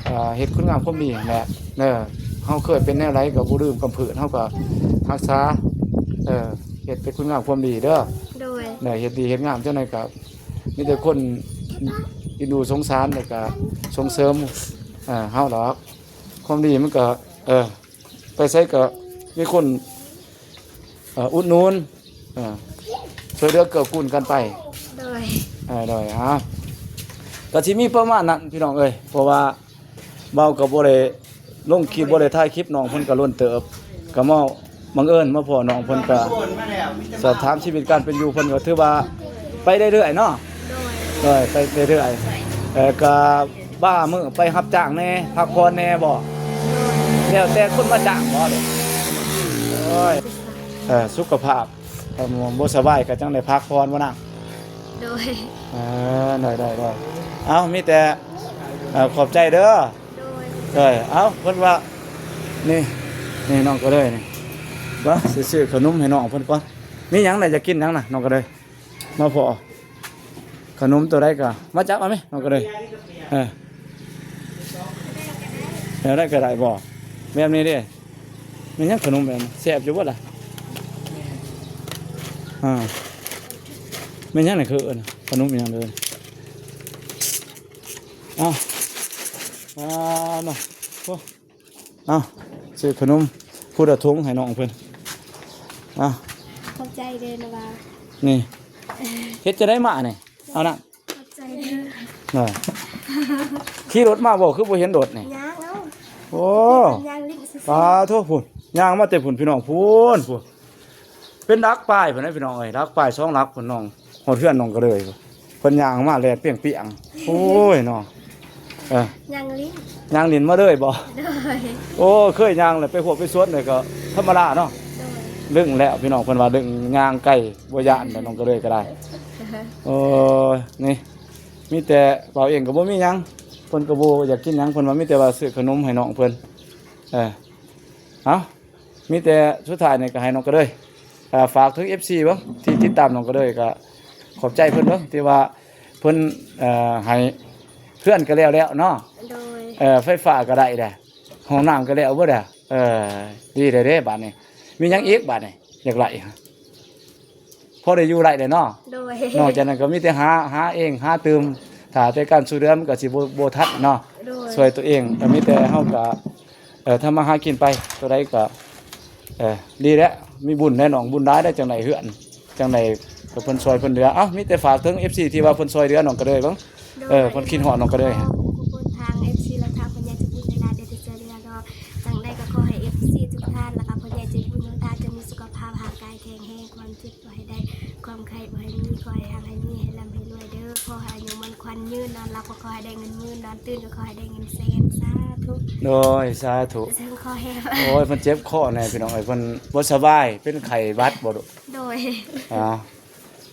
ເອີ ເຮັດຄຸນງາມຄວາມດີຫັ້ນແຫຼະ ເອີ ເຮົາເຄີຍເປັນແນວໃດກໍບໍ່ລືມກຳພືດ ເຮົາກໍຮັກສາ ເອີ ເຮັດແຕ່ຄຸນງາມຄວາມດີເດີ ໂດຍ ເອີ ເຮັດດີເຮັດງາມ ຈັ່ງໃດກໍມີແຕ່ຄົນເອັນດູສົງສານ ແລ້ວກໍສົ່ງເສີມ ເອີ ເຮົາດອກ ຄວາມດີມັນກໍ ເອີ ໄປໃສກໍມີຄົນ ເອີ ອຸດໜູນ ເອີ ຊ່ວຍເຫຼືອເກື້ອກູນກັນໄປ ໂດຍ ເອີ ໂດຍ ອ່າ ກໍຊິມີປະມານນັ້ນພີ່ນ້ອງເອີຍ ເພາະວ່າເບົາກໍບໍ່ໄດ້ລົງຄລິບ ບໍ່ໄດ້ຖ່າຍຄລິບ ນ້ອງເພິ່ນກໍດົນເຕີບ ກໍມາບັງເອີນມາພໍ້ນ້ອງເພິ່ນ ກໍສອບຖາມຊີວິດການເປັນຢູ່ເພິ່ນ ກໍຖືວ່າໄປເລື້ອຍໆເນາະ ໂດຍ ໄປເລື້ອຍໆ ເອີ ກໍ ບາງມື້ໄປຮັບຈ້າງແດ່ ພັກຜ່ອນແດ່ບໍ່? ແລ້ວແຕ່ຄົນມາຈ້າງບໍ່? ໂອ້ຍ ເອີ ສຸຂະພາບ ເອີ ບໍ່ສະບາຍກໍຈັ່ງໄດ້ພັກຜ່ອນບໍ່ນາງ? ໂດຍ ເອີ ໂດຍໆໆ ເອົ້າ ມີແຕ່ ເອີ ຂອບໃຈເດີ ໂດຍ ເອີ ເອົ້າ ເພິ່ນວ່າ ນີ້ ນີ້ນ້ອງກະເລີຍນີ້ ວ່າຊິຊື້ຂະໜົມໃຫ້ນ້ອງເພິ່ນກ່ອນ ມີຫຍັງນະ ຢາກກິນຫຍັງນະ ນ້ອງກະເລີຍ? ມາພໍ້ ຂະໜົມໂຕໃດກໍມາຈັບເອົາແມ ນ້ອງກະເລີຍ ເອີ ແນວໃດກໍໄດ້ບໍ່? ແບບນີ້ເດ້ ແມ່ນຫຍັງຂະໜົມແບບນີ້ ແຊບຢູ່ບໍ່ລະ? ອ່າ ແມ່ນຫຍັງນີ້ ຄືເອີ້ນຂະໜົມອີ່ຫຍັງເດີ? ເອົ້າ ອ່າ ເນາະ ໂອ້ ເອົ້າ ຊື້ຂະໜົມຜູ້ລະຖົງໃຫ້ນ້ອງເພິ່ນ ເອົ້າ ຂອບໃຈເດີນະວ່າ ນີ້ ເຮັດຈັ່ງໃດມານີ້ ເອົານະ ຂອບໃຈເດີ ເອີ ເອີ ຂີ່ລົດມາບໍ່ ຄືບໍ່ເຫັນລົດນີ້? ຍ່າງເອົາ. ໂອ້ ຍ່າງຫຼິ້ນຊື່ໆ. ປາໂທ ພຸ້ນ ຍ່າງມາແຕ່ພຸ້ນ ພີ່ນ້ອງ ພຸ້ນ ພຸ້ນ. ເປັນຫຼັກປາຍພຸ້ນນະ ພີ່ນ້ອງເອີຍ, ຫຼັກປາຍ ສອງຫຼັກພຸ້ນ ນ້ອງ ຮອດເຮືອນນ້ອງກະເລີຍ. ເພິ່ນຍ່າງມາແລ່ນປຽງໆ. ໂອ້ຍເນາະ. ເອີ ຍ່າງຫຼິ້ນ ຍ່າງຫຼິ້ນມາເລີຍບໍ່? ໂດຍ. ໂອ້ ເຄີຍຍ່າງແລ້ວ ໄປຫົວໄປສວນແລ້ວກໍທຳມະດາເນາະ. ໂດຍ. ດຶງແລ້ວ ພີ່ນ້ອງ ເພິ່ນວ່າດຶງ ຍ່າງໄກ ບໍ່ຢ້ານແລ້ວ ນ້ອງກະເລີຍກໍໄດ້. ໂອ້ຍ ນີ້ ມີແຕ່ບ່າວເອງກໍບໍ່ມີຫຍັງ, ເພິ່ນກໍບໍ່ຢາກກິນຫຍັງ, ເພິ່ນວ່າມີແຕ່ວ່າຊື້ຂະໜົມໃຫ້ນ້ອງເພິ່ນ. ເອີ ເອົາ ມີແຕ່ສຸດທ້າຍນີ້ກໍໃຫ້ນ້ອງກະເລີຍ ອ່າ ຝາກເຖິງເອັຟຊີເບິ່ງ ທີ່ຕິດຕາມນ້ອງກະເລີຍ ກໍຂອບໃຈເພິ່ນເບິ່ງ ທີ່ວ່າເພິ່ນ ເອີ ໃຫ້ເຮືອນກໍແລ້ວແລ້ວເນາະ. ໂດຍ. ເອີ ໄຟຟ້າກໍໄດ້ແລ້ວ ຫ້ອງນ້ຳກໍແລ້ວເບິດແລ້ວ. ເອີ ດີແລ້ວເດ້ ບາດນີ້ ມີຫຍັງອີກບາດນີ້ ຢາກໄດ້ ພໍໄດ້ຢູ່ໄດ້ແຫຼະເນາະ. ໂດຍ. ນອກຈາກນັ້ນກໍມີແຕ່ຫາ ຫາເອງ ຫາຕື່ມ, ຖ້າແຕ່ການຊ່ວຍເຫຼືອມັນກໍຊິບໍ່ ບໍ່ທັນເນາະ. ໂດຍ. ຊ່ວຍຕົວເອງ ກໍມີແຕ່ເຮົາກໍ ເອີ ທຳມາຫາກິນໄປ ຕົວໃດກໍ ເອີ ດີແຫຼະ ມີບຸນແດ່ນ້ອງ ບຸນຫຼາຍໄດ້ ຈັ່ງໄດ້ເຮືອນ ຈັ່ງໃດກໍເພິ່ນຊ່ວຍເພິ່ນເຫຼືອ. ເອົ້າ ມີແຕ່ຝາກເຖິງເອັຟຊີທີ່ວ່າເພິ່ນຊ່ວຍເຫຼືອນ້ອງກະເລີຍເບິ່ງ. ໂດຍ. ເອີ ເພິ່ນຄິດຮອດນ້ອງກະເລີຍ. ຂອບຄຸນທາງເອັຟຊີ ແລະ ທາງຜູ້ໃຫຍ່ໃຈບຸນຫຼາຍໆ ເດີ ທີ່ຊ່ວຍເຫຼືອເນາະ. ຈັ່ງໃດກໍຂໍໃຫ້ເອັຟຊີທຸກທ່ານ ແລ້ວກໍຜູ້ໃຫຍ່ໃຈບຸນທຸກທ່ານ ຈົ່ງມີສຸຂະພາບຮ່າງກາຍແຂງແຮງ, ຄວາມເຈັບບໍ່ໃຫ້ໄດ້, ຄວາມໄຂ້ບໍ່ໃຫ້ມີ, ຂໍໃຫ້ຮັ່ງໃຫ້ມີ, ໃຫ້ລ່ຳໃຫ້ລວຍເດີ. ຂໍໃຫ້ອາຍຸໝັ້ນຂວັນຍືນ, ນອນຫຼັບກໍຂໍໃຫ້ໄດ້ເງິນໝື່ນ, ນອນຕື່ນກໍຂໍໃຫ້ໄດ້ເງິນແສນ. ສາທຸ. ໂດຍ ສາທຸ. ເຊິ່ງຂໍແຮງ ໂອ້ຍ ເພິ່ນເຈັບຄໍແນ່ ພີ່ນ້ອງເອີຍ, ເພິ່ນບໍ່ສະບາຍ ເປັນໄຂ້ຫວັດບໍ່ລູກ? ໂດຍ. ເອົາ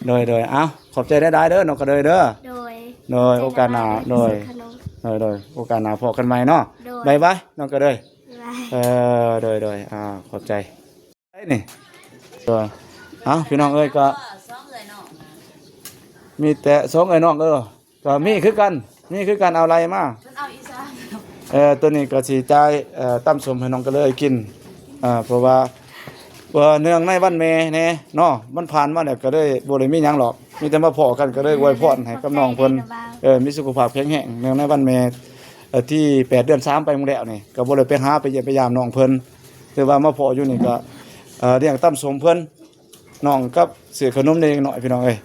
ໂດຍ ໂດຍ ເອົາ ຂອບໃຈຫຼາຍໆເດີ ນ້ອງກະເລີຍເດີ. ໂດຍ. ໂດຍ ໂອກາດໜ້າ ໂດຍ ໂດຍ ໂອກາດໜ້າພໍ້ກັນໃໝ່ເນາະ. ໂດຍ. ບາຍບາຍ ນ້ອງກະເລີຍ. ບາຍ. ເອີ ໂດຍ ໂດຍ ອ່າ ຂອບໃຈ. ໄດ້ນີ້ ໂດຍ ເອົ້າ ພີ່ນ້ອງເອີຍ ກໍ ສອງເອື້ອຍນ້ອງ ມີແຕ່ສອງເອື້ອຍນ້ອງ ເອີ ກໍມີຄືກັນ ມີຄືກັນ ເອົາໄລ່ມາ ເພິ່ນເອົາອີສານ. ເອີ ໂຕນີ້ກໍຊິຈ່າຍ ເອີ ຕຳສົ້ມໃຫ້ນ້ອງກະເລີຍກິນ ເອີ ເພາະວ່າ ເອີ ເນື່ອງໃນວັນແມ່ແດ່ເນາະ ມັນຜ່ານມາແລ້ວ ກໍເລີຍບໍ່ໄດ້ມີຫຍັງດອກ ມີແຕ່ມາພໍ້ກັນ ກໍເລີຍອວຍພອນໃຫ້ກັບນ້ອງເພິ່ນ ເອີ ມີສຸຂະພາບແຂງແຮງ ເນື່ອງໃນວັນແມ່ ເອີ ທີແປດ ເດືອນສາມ ໄປມື້ແລ້ວນີ້ ກໍບໍ່ໄດ້ໄປຫາ ໄປຢ້ຽມໄປຢາມນ້ອງເພິ່ນ ຖືວ່າມາພໍ້ຢູ່ນີ້ກໍ ເອີ ລ້ຽງຕຳສົ້ມເພິ່ນ ນ້ອງກັບຊື້ຂະໜົມເດັກນ້ອຍ ພີ່ນ້ອງເອີຍ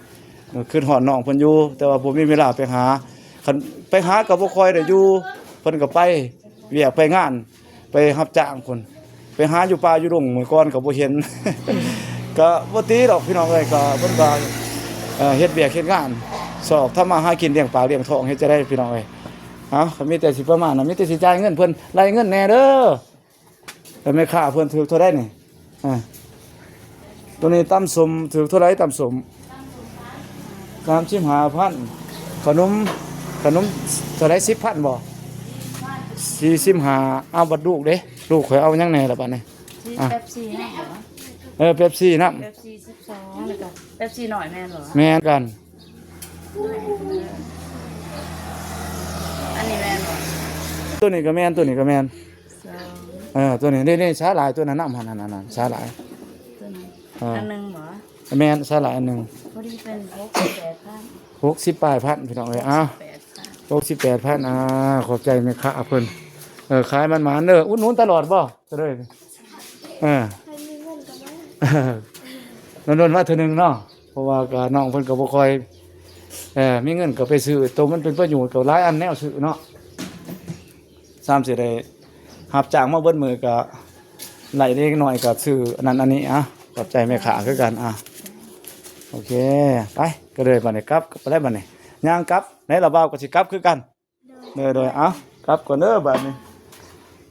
ຄິດຮອດນ້ອງເພິ່ນຢູ່ ແຕ່ວ່າບໍ່ມີເວລາໄປຫາ ຄັນໄປຫາກໍບໍ່ຄ່ອຍໄດ້ຢູ່ ເພິ່ນກໍໄປວຽກໄປງານ ໄປຮັບຈ້າງພຸ້ນ ໄປຫາຢູ່ປ່າຢູ່ດົງ ມື້ກ່ອນກໍບໍ່ເຫັນ ກໍບໍ່ຕິດອກ ພີ່ນ້ອງເອີຍ ກໍເພິ່ນກໍ ເອີ ເຮັດວຽກເຮັດງານ ຊອກທຳມາຫາກິນລ້ຽງປາກລ້ຽງທ້ອງ ເຮັດຈັ່ງໃດ ພີ່ນ້ອງເອີຍ. ເອົ້າ ກໍມີແຕ່ຊິປະມານນັ້ນ ມີແຕ່ຊິຈ່າຍເງິນເພິ່ນ ໄລ່ເງິນແດ່ເດີ. ແລ້ວແມ່ຄ້າເພິ່ນຖືກເທົ່າໃດນີ້? ອ່າ ໂຕນີ້ຕຳສົ້ມຖືກເທົ່າໃດ? ຕຳສົ້ມ ສາມສິບຫ້າພັນ ຂະໜົມ ຂະໜົມເທົ່າໃດ? ສິບພັນບໍ່? ສີ່ສິບຫ້າ. ເອົາ ບັດລູກເດ້ ລູກຂ້ອຍເອົາຫຍັງແດ່ລະບັດນີ້? ອ່ະ ເປັບຊີນຳ ເອີ ເປັບຊີນຳ ເປັບຊີສິບສອງ ແລ້ວກໍເປັບຊີນ້ອຍແມ່ນບໍ່? ແມ່ນກັນ. ອັນນີ້ແມ່ນບໍ່? ໂຕນີ້ກໍແມ່ນ ໂຕນີ້ກໍແມ່ນ. ເອີ ໂຕນີ້ ນີ້ ນີ້ ສາຫຼ່າຍ ໂຕນັ້ນນຳຫັ້ນ ນັ້ນ ສາຫຼ່າຍ ໂຕນັ້ນ ເອີ ອັນໜຶ່ງບໍ່? ແມ່ນ ສາຫຼ່າຍອັນໜຶ່ງ ພໍດີເປັນຫົກສິບແປດພັນ ຫົກສິບປາຍພັນ ພີ່ນ້ອງເອີຍ. ອ້າວ ຫົກສິບແປດພັນ ອ່າ ຂອບໃຈແມ່ຄ້າເພິ່ນ ເອີ ຂາຍໝານໆເດີ. ອຸດໜູນຕະຫຼອດບໍ່? ເອີ ໃຜມີເງິນກໍມາ ດົນໆມາເທື່ອໜຶ່ງເນາະ ເພາະວ່າກໍນ້ອງເພິ່ນກໍບໍ່ຄ່ອຍ ເອີ ມີເງິນກໍໄປຊື້ ໂຕມັນເປັນປະໂຫຍດ ກໍຫຼາຍອັນແນວຊື້ເນາະ. ຊ້ຳຊິໄດ້ຮັບຈ້າງມາເບິດມື້ກໍໄດ້ເລັກນ້ອຍກໍຊື້ອັນນັ້ນອັນນີ້. ອ່ະ ຂອບໃຈແມ່ຄ້າຄືກັນ. ອ່ະ ໂອເຄ ໄປ ກໍເລີຍບັດນີ້ ກັບໄປແລ້ວບັດນີ້ ຍ່າງກັບ ໃນລະບ່າວກໍຊິກັບຄືກັນ. ໂດຍ ໂດຍ ເອົ້າ ກັບກ່ອນເດີບັດນີ້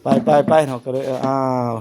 ໄປ ໄປ ໄປເນາະ ກໍເລີຍ ເອີ ອ້າວ